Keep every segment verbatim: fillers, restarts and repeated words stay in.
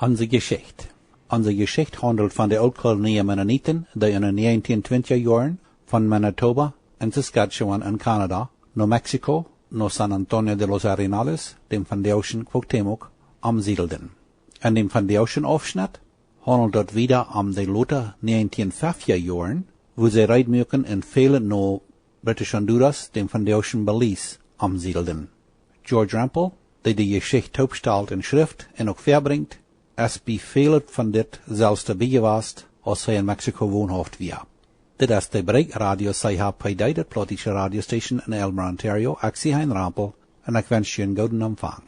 Onse Jeschicht. Onse Jeschicht haundelt von de Ooltkolonie Mennoniten, dee en de näajentieen twintja Joaren von Manitoba un Saskatchewan en Kanada no Mexiko, no San Antonio de los Arenales, däm vondoagschen Cuauhtémoc, omsiedelden. En däm vondoagschen Aufschnett haundelt daut wieda om de lota näajentieen feftja Joaren, wua see reed muaken un väle no Britisch Honduras, däm vondoagschen Belize, omsiedelden. George Rempel, dee de Jeschicht toopstalt un schrift un uk väabrinjt, es bie väl von dit selfst doabie jewast, aus hee en Mexiko wonhauft wia. Dit es de Break Radio C H P D, de plautdietsche Radiostation en Aylmer, Ontario. Ekj sie Hein Rempel un ekj wensch junt eenen gooden Empfang.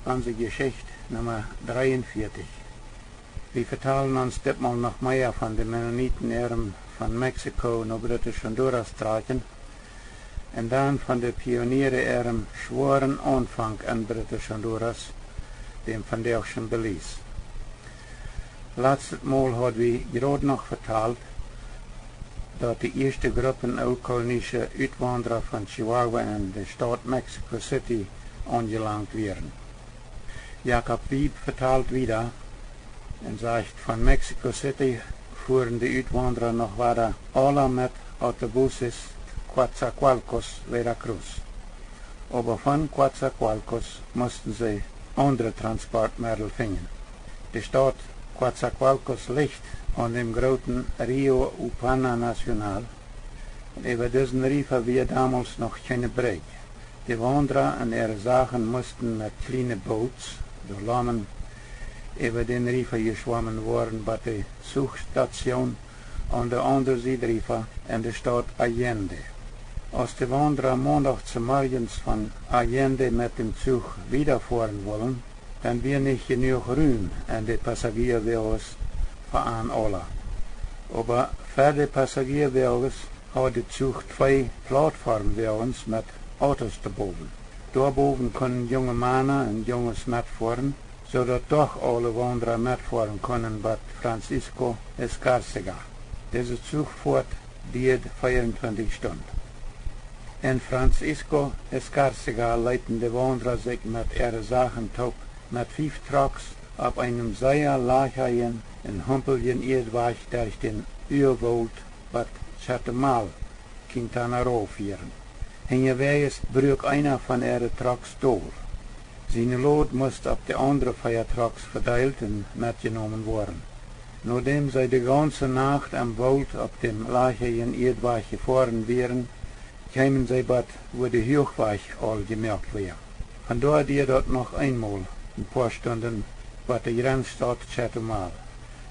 Onse Jeschicht Numma dreeunvieetich. Wie vetalen ons ditmol noch mea von de Mennoniten äarem von Mexiko no Britisch Honduras trakjen, un dan von de Pioniere äarem schwoaren Aunfank en Britisch Honduras, däm vondoagschen Belize. Latstet Mol haud wie jrod noch vetalt, daut de ieeschte Gruppen ooltkolonische Utwaundra von Chihuahua en de Staut Mexico City aunjelangt wieren. Jakob Wieb vetalt wieda un sajcht, von Mexico City fuaren de Utwaundra noch wada aula met Autobuses Coatzacoalcos, Veracruz. Oba von Coatzacoalcos musten see aundre Transportmeddel finjen. De Staut Coatzacoalcos licht aun däm grooten Rio Upana Nacional, un äwa disen Riefa wia domols noch kjeene Brigj. De Waundra un äare Sachen musten met kjliene Boots, de Lommen, äwa dän Riefa jeschwommen woaren, bat de Zuchstation aun de aundre Sied Riefa en de Staut Allende. Aus de Waundra Mondach zemorjes von Allende met däm Zuch wieda foaren wullen, dan wia nich jenuach Rum en de Passagierwoages fa an aula. Oba fa de Passagierwoages haud de Zuch twee Plautformwoages met Autos doabowen. Doabowen kunnen junge Mana un Junges metfoaren, soo daut doch aule Waundra metfoaren kunnen bat Francisco Escárcega. Dise Zuchfoat dieed veeauntwintich Stund. En Francisco Escárcega leeten de Waundra sikj met äare Sachen toop met fief Trucks opp eenem sea lajchajen un humpeljen Ieedwajch derch dän Uawoolt bat Chetumal, Quintana Roo fieren. Hinjawäajes bruak eena von äare Trucks dol. Siene Lod must opp de aundre vea Trucks vedeelt un metjenomen woaren. Nodäm see de gaunze Nacht em Woolt opp däm lajchajen Ieedwajch jefoaren wieren, kjeemen see bat wua de Huachwajch aul jemoakt wia. Von doa dieed daut noch eemol een poa Stunden bat de Jrenzstaut Chetumal.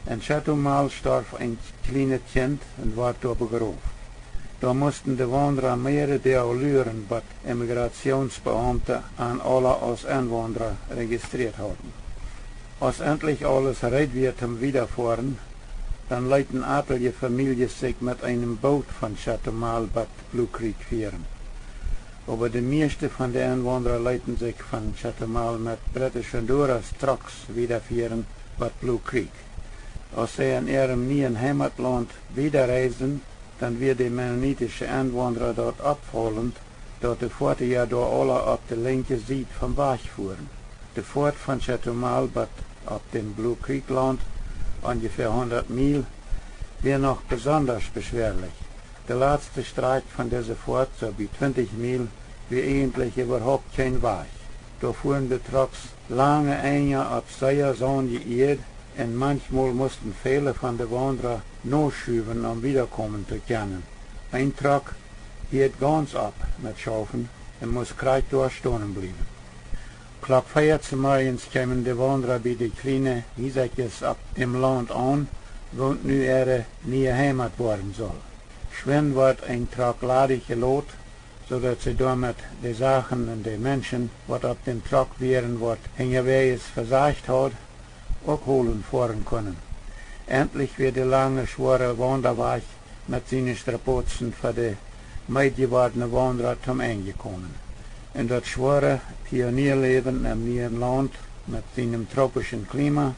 En Chetumal storf een kjlienet Kjint un wort doa begroft. Doa musten de Waundra mearere Doag luren, bat Immigrationsbeaumte an aula aus Enwaundra rejistrieet hauden. Aus entlich aules reed wia toom wiedafoaren, dan leeten atelje Famieljes sikj met eenem Boot von Chetumal bat Blue Creek fieren. Oba de mieeschte von de Enwaundra leeten sikj von Chetumal met Britisch Honduras Trucks wiedafieren bat Blue Creek. Aus see en äarem nieen Heimatlaunt wiedareisden, dan wia de mennonitische Enwaundra daut oppfaulent, daut de Foatieja doa aula opp de linkje Sied vom Wajch fuaren. De Foat von Chetumal bat opp däm Blue Creek Launt, onjefäa hundat Miel, wia noch besondasch beschwerlich. De latste Strakj von dise Foat, soo bie twintich Miel, wia eejentlich äwahaupt kjeen Wajch. Doa fuaren de Trucks lange Enja opp sea saundje Ieed, un manchmol musten väle von de Waundra noschuwen, om wiedakomen to kjennen. Een Truck hieed gaunz opp met schaufen un must krakjt doa stonen bliewen. Klock vea zemorjes kjeemen de Waundra bie de kjliene Hiesakjes opp däm Launt aun, wua nu äare niee Heimat woaren sull. Schwind wort een Truck ladich jelot, soo daut see doamet de Sachen un de Menschen, waut opp däm Truck wieren, waut hinjawäajes vesajcht haud, uk holen foaren kunnen. Entlich wia de lange, schwoare Waundawajch met siene Strapozen fa de meed jewordne Waundra toom Enj jekomen. Un daut schwoare Pionierläwen em nieen Launt met sienem tropischen Klima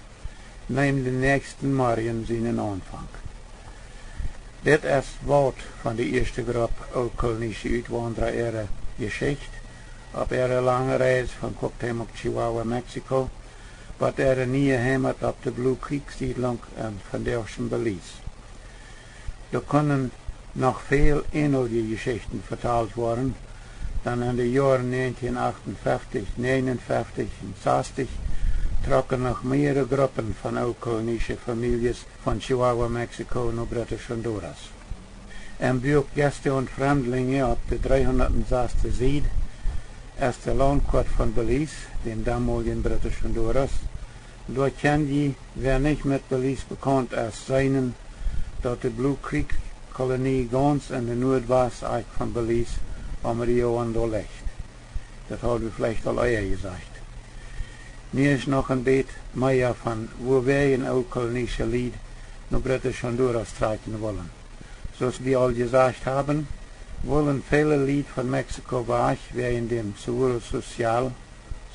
neem dän näakjsten Morjen sienen Aunfank. Dit es waut von de ieeschte Grupp ooltkolonische Utwaundra äare Jeschicht opp äare lange Reis von Cuauhtémoc, Chihuahua, Mexiko, bat äare niee Heimat opp de Blue Creek Siedlunk en vondoagschen Belize. Doa kunnen noch väl änelje Jeschichten vetalt woaren, dan en de Joaren näajentieen acht un feftich, näajen un feftich un sastich trocken noch mearere Gruppen von ooltkolonische Famieljes von Chihuahua, Mexiko no Britisch Honduras. Em Buak Gäste un Fremdlinge opp de dreehundat un saste Sied es de Launtkoat von Belize, däm domoljen Britisch Honduras. Doa kjenn jie, wäa nich met Belize bekaunt es, seenen, daut de Blue Creek Kolonie gaunz en de Nuadwastakj von Belize aum Rio Hondo lajcht. Daut haud wie veleicht aul ea jesajcht. Nu es noch een bät mea von wuawäajen ooltkolonische Lied no Britisch Honduras trakjen wullen. Soo aus wie aul jesajcht haben, wullen väle Lied von Mexiko wajch wäajen däm Seguro Social,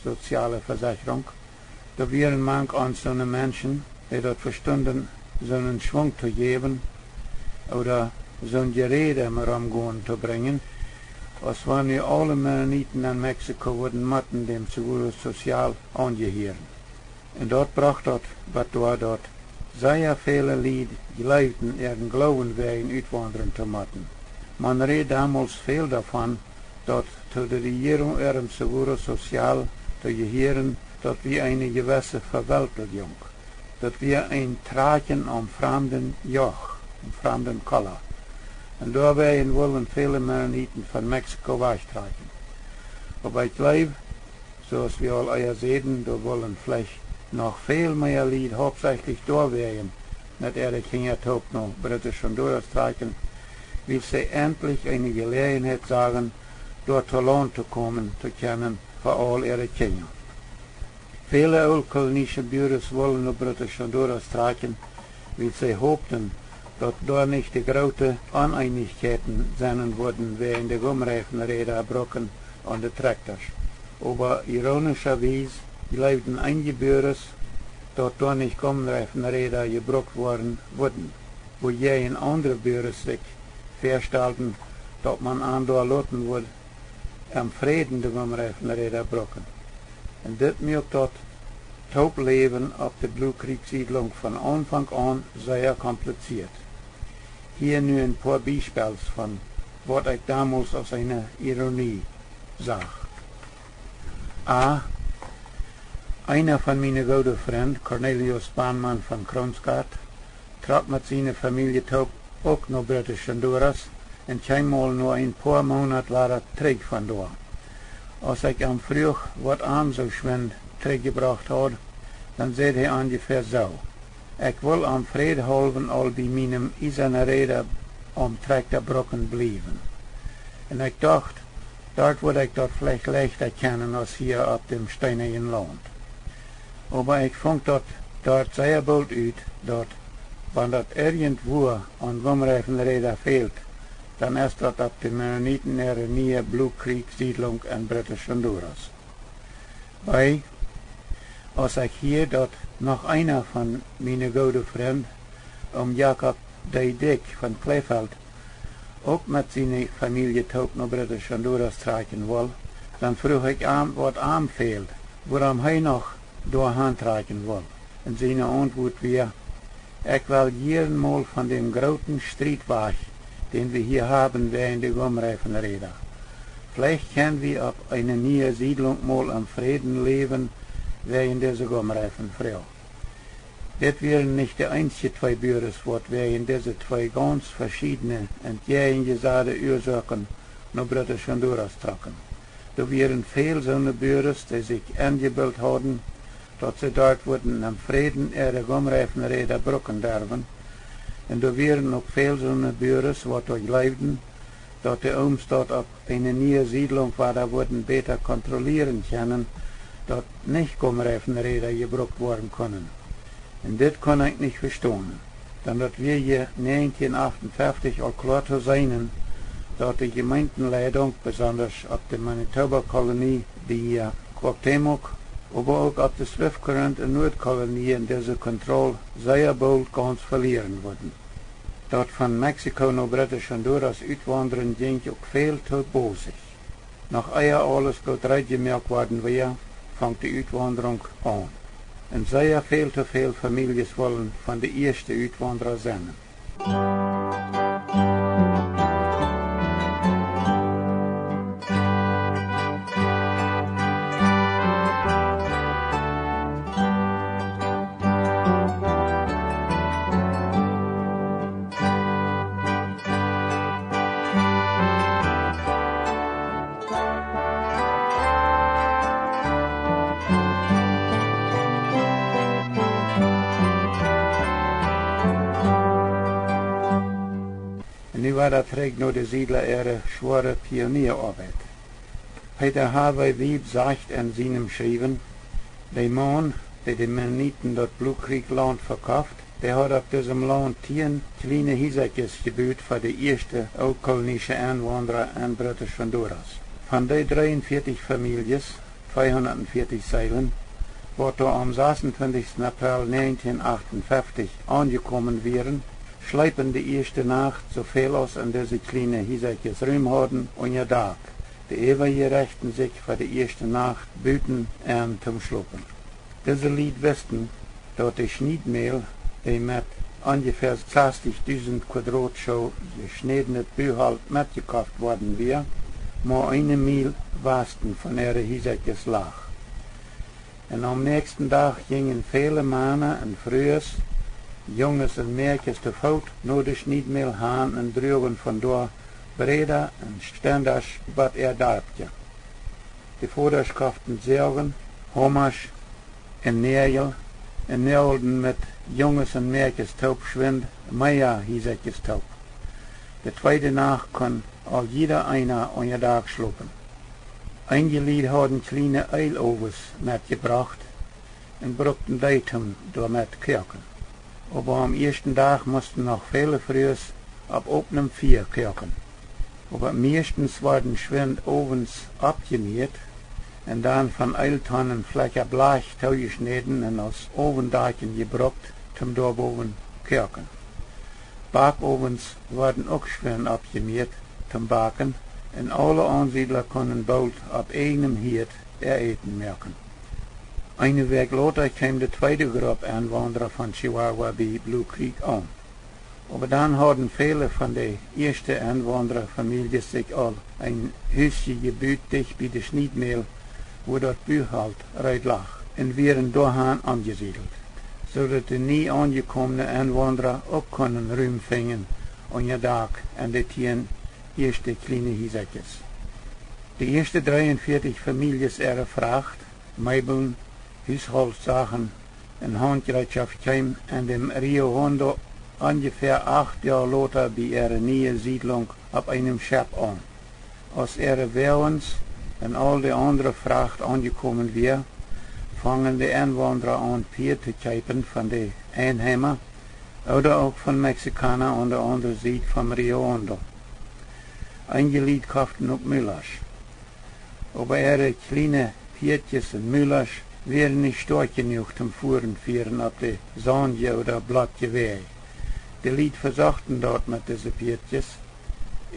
soziale Vesechrunk. Doa wieren mank ons soone Menschen, dee daut vestunden, soonen Schwunk to jäwen, ooda soon Jeräd em Romgonen to brinjen, aus wan nu aule Mennoniten en Mexiko wudden motten däm Seguro Social aunjehieren. Un daut brocht daut bat doa, daut sea väle Lied jleewden, äaren Gloowen wäajen utwaundren to motten. Maun räd domols väl doavon, daut to de Rejierunk äarem Seguro Social to jehieren, daut wia eene jewesse Veweltlichunk. Daut wia een Trakjen aum framden Joch, aum framden Kolla. Un doawäajen wullen väle Mennoniten von Mexiko wajchtrakjen. Oba ekj jleew, soo aus wie aul ea säden, doa wullen veleicht noch väl mea Lied hauptsechlich doawäajen met äare Kjinja toop no Britisch Honduras trakjen, wiels see entlich eene Jeläajenheit sagen, doa to Launt to komen to kjennen fa aul äare Kjinja. Väle ooltkolonische Buares wullen no Britisch Honduras trakjen, wiels see hopten, daut doa nich de groote Oneenichkjeiten sennen wudden wäajen de Gumreifenräda brucken aun de Trakjtasch. Oba ironischerwies jleewden eenje Buares, daut doa nich Gumreifenräda jebrukt woaren wudden, wuajäajen aundre Buares sikj väastalden, daut maun an doa loten wudd em Fräden de Gumreifenräda brucken. Un dit muak daut Toopläwen opp de Blue Creek Siedlunk von Aunfank aun sea kompliziet. Hia nu een poa Biespels von waut ekj domols aus eene Ironie sach. A. Eena von miene goode Frind, Cornelius Bahnmann von Kroonstadt, trock met siene Famielje toop uk no Britisch Honduras un kjeem mol no een poa Moonat wada trigj von doa. Aus ekj am fruach, waut am soo schwind trigjjebrocht haud, dan säd hee onjefäa soo: Ekj wull om Fräd haulwen aul bie mienem iesanen Räda aum Trakjta brucken bliewen. Un ekj docht, doa wudd ekj daut veleicht leichta kjennen aus hia opp däm steenajen Launt. Oba ekj funk daut doa sea boolt ut, daut, wan daut irjentwua aun Gumreifenräda fält, dan es daut opp de Mennoniten äare niee Blue Creek Siedlunk en Britisch Honduras. B. Aus ekj hieed, daut noch eena von miene goode Frind, Om Jakob D. Dyck von Kleefeld, uk met siene Famielje toop no Britisch Honduras trakjen wull, dan fruach ekj am, waut am fäld, wuarom hee noch doa han trakjen wull. Un siene Auntwuat wia: Ekj well jieren mol von däm grooten Striet wajch, dän wie hia haben wäajen de Gumreifenräda. Veleicht kjenn wie opp eene niee Siedlunk mol em Fräden läwen wäajen dise Gumreifenfroag. Dit wieren nich de eensje twee Buares, waut wäajen dise twee gaunz veschiedne un jäajenjesade Uasoaken no Britisch Honduras trocken. Doa wieren väl soone Buares, dee sikj enjebilt hauden, daut see doa wudden em Fräden äare Gumreifenräda brucken derwen. Un doa wieren uk väl soone Buares, waut doa jleewden, daut de Ooms daut opp eene niee Siedlunk wada wudden bäta kontrollieren kjennen, daut nich Gumreifenräda jebrukt woaren kunnen. Un dit kunn ekj nich vestonen, dan daut wia je näajentieen acht un feftich aul kloa to seenen, daut de Jemeentenleidunk, besondasch opp de Manitoba Kolonie, de, äh, Cuauhtémoc, oba uk opp de Swift Current un Nuad Kolonien dise Kontroll sea boolt gaunz velieren wudden. Daut von Mexiko no Britisch Honduras utwaundren jinkj uk väl too bosich. Noch ea aules goot reed jemoakt worden wia, funk de Utwaundrunk aun. Un sea väl too väl Famieljes wullen von de ieeschte Utwaundra sennen. Un nu wada trigj no de Siedla äare schwoare Pionieaoabeit. Peter Harvey Wiebe sajcht en sienem Schriewen: De Maun, dee de Mennoniten daut Blue Creek Launt vekoft, dee haud opp disem Launt tieen kjliene Hiesakjes jebut fa de ieeschte ooltkolonische Enwaundra en Britisch Honduras. Von dee dreeunvieetich Famieljes, tweehundatveatich Seelen, waut doa aum sasuntwintichsten April näajentieen achtunfeftich aunjekomen wieren, schleepen de ieeschte Nacht soo väl aus en dise kjliene Hiesakjes Rum hauden unja Dak. De äwaje rechten sikj fa de ieeschte Nacht buten en toom schlopen. Dise Lied wisten, daut de Schniedmäl, dee met onjefäa sastich dusent Quadratschoh jeschnädnet Buholt metjekoft worden wia, mau eene Miel Wasten von äare Hiesakjes lach. Un aum näakjsten Dach jinjen väle Mana un Frues, Junges un Mäakjes to Foot no de Schniedmäl han un druagen von doa Bräda un Stendasch bat äa Darpkje. De Vodasch koften Säagen, Hamasch un Näajel un näajelden met Junges un Mäakjes toop schwind mea Hiesakjes toop. De tweede Nacht kunn aul jieda eena unja Dak schlopen. Eenje Lied hauden kjliene Eelowes metjebrocht un brukten dee toom doamet koaken. Oba aum ieeschten Dach musten noch väle Frues opp opnem Fia koaken. Oba mieeschtens worden schwind Owens oppjemieet un dan von Eeltonnen Flakja Blajch toojeschnäden un aus Owendakjen jebrukt toom doabowen koaken. Bakowens worden uk schwind oppjemieet toom baken, un aule Aunsiedla kunnen boolt opp ieejnem Hieet äa Äten moaken. Eene Wäakj lota kjeem de tweede Grupp Enwaundra von Chihuahua bie Blue Creek aun. Oba dan hauden väle von de ieeschte Enwaundrafamieljes sikj aul een Husje jebut dicht bie de Schniedmäl, wua daut Buholt reed lach, un wieren doahan omjesiedelt, soo daut de nie aunjekomne Enwaundra uk kunnen Rum finjen unja Dak en de tieen ieeschte kjliene Hiesakjes. De ieeschte dreeunvieetich Famieljes äare Fracht, Meebeln, Hushaultsachen un Hauntjereetschoft kjeem en däm Rio Hondo onjefäa acht Joa lota bie äare niee Siedlunk opp eenem Schepp aun. Aus äare Woagens un aul de aundre Fracht aunjekomen wia, fungen de Enwaundra aun Pieed to kjeepen von de Einheima ooda uk von Mexikana aun de aundre Sied vom Rio Hondo. Eenje Lied koften uk Mulasch. Oba äare kjliene Pieedjes un Mulasch wieren nich stoakj jenuach toom Fuaren fieren opp de saundje ooda blotje Wäaj. De Lied vesochten daut met dise Pieedjes,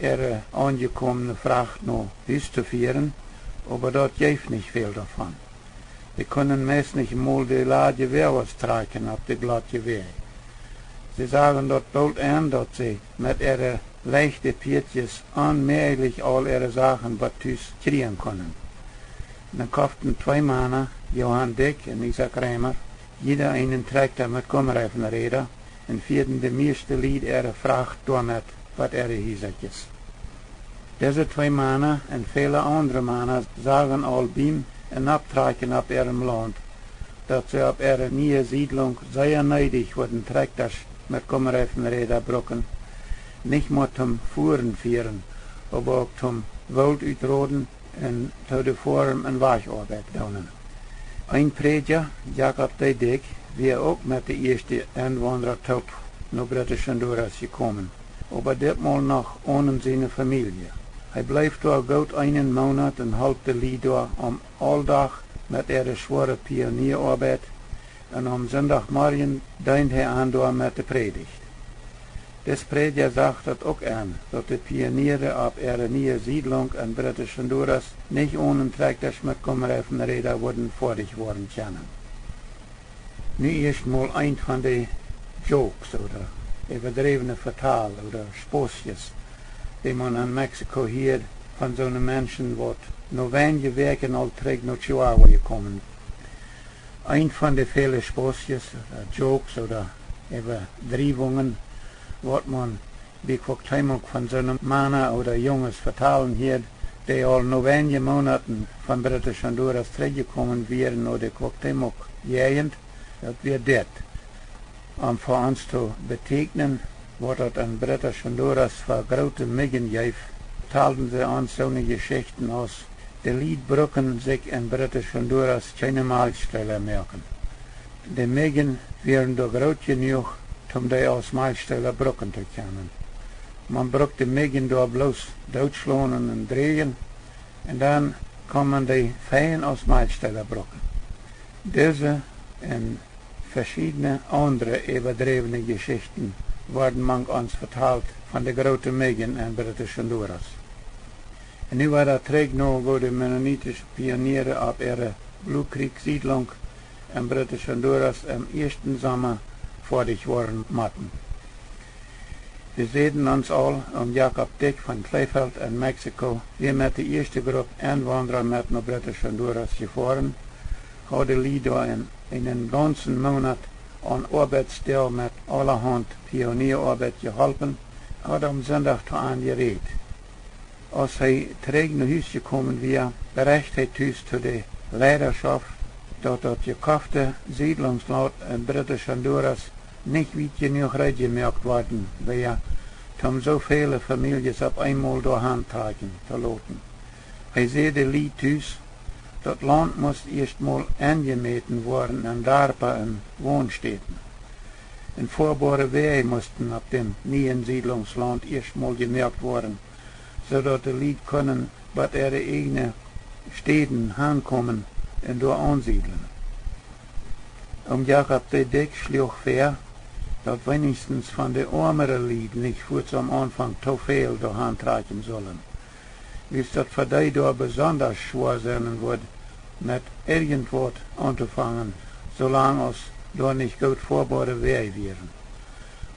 äare aunjekomne Fracht no Hus to fieren, oba daut jeef nich väl doavon. See kunnen meist nich mol de ladje Wäajes trakjen opp de blotje Wäaj. See sagen daut boolt en, daut see met äare leichte Pieedjes onmäajlich aul äare Sachen bat Hus kjrieen kunnen. Dan koften twee Mana, Johann Dyck un Isaak Reimer, jieda eenen Trakjta met Gummireifenräda un fieeden de mieeschte Lied äare Fracht doamet bat äare Hiesakjes. Dise twee Mana un väle aundre Mana sagen aul biem Enopptrakjen opp äarem Launt, daut see opp äare niee Siedlunk sea needich wudden Trakjtasch met Gummireifenräda bruken, nich mau toom Fuaren fieren, oba uk toom Woolt utroden un too de Foarm un Wajchoabeit doonen. Een Prädja, Jakob D. Dyck, wia uk met de ieeschte Enwaundra toop no Britisch Honduras jekomen, oba ditmol noch onen siene Famielje. Hee bleef doa goot eenen Moonat un holp de Lied doa aum Auldach met äare schwoare Pionieaoabeit, un aum Sindachmorjen deend hee an doa met de Prädicht. Dis Prädja sach daut uk en, daut de Pioniere opp äare niee Siedlunk en Britisch Honduras nich onen Trakjtasch met Gummireifenräda wudden foadich woaren kjennen. Nu ieescht mol eent von de jokes ooda äwadräwne Vetal ooda Spauskjes, dee maun en Mexiko hieed von soone Menschen, waut no weinje Wäakjen aul trigj no Chihuahua jekomen. Eent von de väle Spauskjes ooda jokes ooda Äwadriewungen, waut maun bie Cuauhtémoc von soone Mana ooda Junges vetalen hieed, dee aul no weinje Moonaten von Britisch Honduras trigj jekomen wieren no de Cuauhtémoc Jäajent, daut wia dit: Om fa ons to betieekjnen, waut daut en Britisch Honduras fa groote Mijjen jeef, vetalden see ons soone Jeschichten aus: De Lied bruken sikj en Britisch Honduras kjeene Malkjsteela moaken. De Mijjen wieren doa groot jenuach, om dee aus Malkjsteela bruken to kjennen. Maun brukt de Mijjen doa bloos dootschlonen un dräjen, un dan kaun maun dee fein aus Malkjsteela bruken. Dise un veschiedne aundre äwadräwne Jeschichten worden mank ons vetalt von de groote Mijjen en Britisch Honduras. Un nu wada trigj no woo de mennonitische Pioniere opp äare Blue Creek Siedlunk en Britisch Honduras em ieeschten Somma foadich woaren motten. Wie säden ons aul, Om Jakob Dyck von Kleefeld en Mexiko wia met de ieeschte Grupp Enwaundra met no Britisch Honduras jefoaren, haud de Lied doa en eenen gaunzen Moonat aun Oabeitsdoag met aulahaunt Pionieaoabeit jeholpen, haud aum Sindach to an jerät. Aus hee trigj no Hus jekomen wia, berecht hee tus to de Leidaschoft, daut daut jekofte Siedlungslaunt en Britisch Honduras nich wiet jenuach reed jemoakt worden wia, om soo väle Famieljes opp eenmol doa han trakjen to loten. Hee säd de Lied tus, daut Launt must ieescht mol enjemäten woaren en Darpa un Wonstäden. Un foaboare Wäaj musten opp däm nieen Siedlungslaunt ieescht mol jemoakt woaren, soo daut de Lied kunnen bot äare ieejne Städen hankomen un doa aunsiedlen. Om Jakob Dyck schluach väa, daut weenichstens von de oamere Lied nich fuats aum Aunfank too väl doa han trakjen sullen, wiels daut fa dee doa besondasch schwoa sennen wudd, met irjentwaut auntofangen, soo lang aus doa nich goot foaboare Wäaj wieren.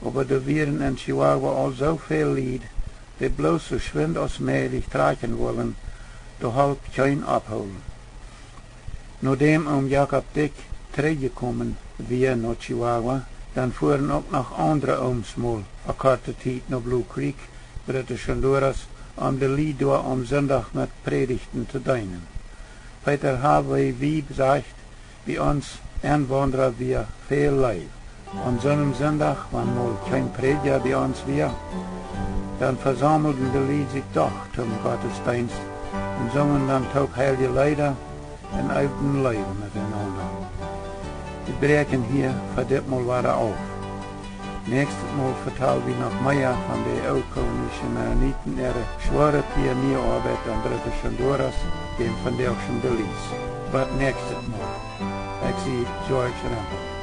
Oba doa wieren en Chihuahua aul soo väl Lied, dee bloos soo schwind aus mäajlich trakjen wullen, doa holp kjeen Opphoolen. Nodäm Om Jakob Dyck trigj jekomen wia no Chihuahua, dan fuaren uk noch aundre Ooms mol fa korte Tiet no Blue Creek, Britisch Honduras, om de Lied doa aum Sindach met Prädichten to deenen. Peter Harvey Wiebe sajcht, bie ons Enwaundra wia väl Leew. Aun soonem Sindach, wan mol kjeen Prädja bie ons wia, dan vesaumelden de Lied sikj doch toom Gottesdeenst un sungen dan toop heilje Leeda un eewden Leew met eenaunda. Wie bräakjen hia fa dit Mol wada auf. Näakjstet Mol vetal wie noch mea von de ooltkolonische Mennoniten äare schwoare Pionieaoabeit en Britisch Honduras, däm vondoagschen Belize. Bot näakjstet Mol. Ekj sie George Rempel.